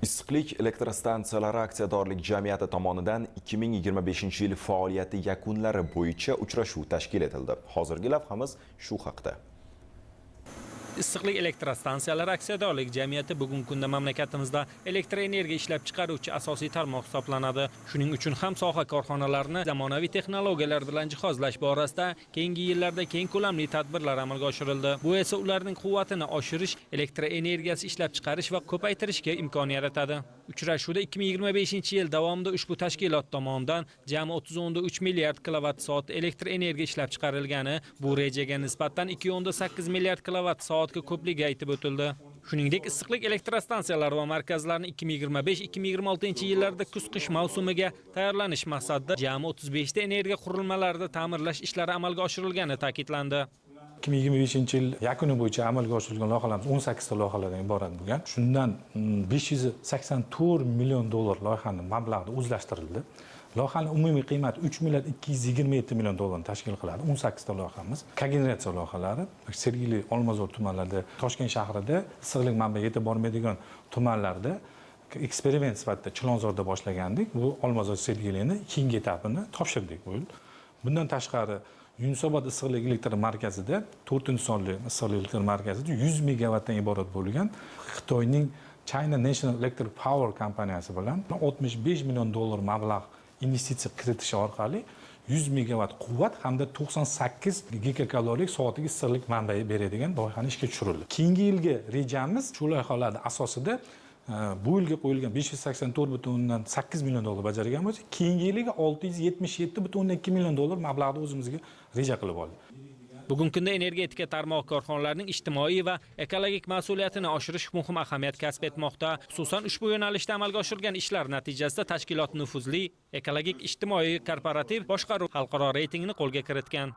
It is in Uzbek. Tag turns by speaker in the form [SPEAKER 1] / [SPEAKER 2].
[SPEAKER 1] Issiqlik elektrostansiyalari aksiyadorlik jamiyati tomonidan 2025-yil faoliyati yakunlari bo'yicha uchrashuv tashkil etildi. Hozirgi lavhamiz shu haqda.
[SPEAKER 2] Issiqlik elektrostansiyalari aksiyadorlik jamiyati bugungi kunda mamlakatimizda elektr energiya ishlab chiqaruvchi asosiy tarmoq hisoblanadi. Shuning uchun ham soha korxonalarini zamonaviy texnologiyalar bilan jihozlash borasida keyingi yillarda keng ko'lamli tadbirlar amalga oshirildi. Bu esa ularning quvvatini oshirish, elektr energiyasi ishlab chiqarish va ko'paytirishga imkon yaratadi. Uchrashuvda 2025-yil davomida ushbu tashkilot tomonidan jami 30,3 milliard kilovat soat elektr energiya ishlab chiqarilgani, bu rejaga nisbatan 2,8 milliard kilovat soatga ko'pligi aytib o'tildi. Shuningdek, issiqlik elektrostansiyalari va markazlarini 2025-2026 yillarda kuz-qish mavsumiga tayyorlanish maqsadida jami 35 ta energiya qurilmalarida ta'mirlash ishlari amalga oshirilgani ta'kidlandi.
[SPEAKER 3] 2025 yil yakuni bo'yicha amalga oshirilgan loyihalarimiz 18 ta loyihalardan iborat bo'lgan. Shundan 584 million dollar loyihani mablag'i o'zlashtirildi. Loyihani umumiy qiymati 3 milliard 227 million dollarni tashkil qiladi. 18 ta loyihamiz. Kogeneratsiya loyihalari Sergeli, Olmazor tumanlarida, Toshkent shahrida issiqlik manbai yetib bormaydigan tumanlarda eksperiment sifatida Chilonzorda boshlagandik. Bu Olmazor, Sergelini keyingi etapini topshirdik bu yil. Bundan tashqari, Yunusobod issiqlik elektr markazida, to'rtinchi sonli issiqlik elektr markazida 100 megavatdan iborat bo'lgan Xitoyning China National Electric Power kompaniyasi bilan 65 million dollar mablag' investitsiya kiritishi orqali 100 megavat quvvat hamda 98 gigakaloriylik soatiga issiqlik manbai beradigan loyihani ishga tushirildi. Keyingi yilgi rejamiz shu loyihalarni asosida bu yilga qo'yilgan 584,8 million dollar bajargan bo'lsak, keyingi yiliga 677,2 million dollar mablag'ni o'zimizga reja qilib oldik.
[SPEAKER 2] Bugungi kunda energetika tarmoq korxonalarining ijtimoiy va ekologik mas'uliyatini oshirish muhim ahamiyat kasb etmoqda. Xususan, ushbu yo'nalishda amalga oshirilgan ishlar natijasida tashkilot nufuzli ekologik ijtimoiy korporativ boshqaruv xalqaro reytingini qo'lga kiritgan.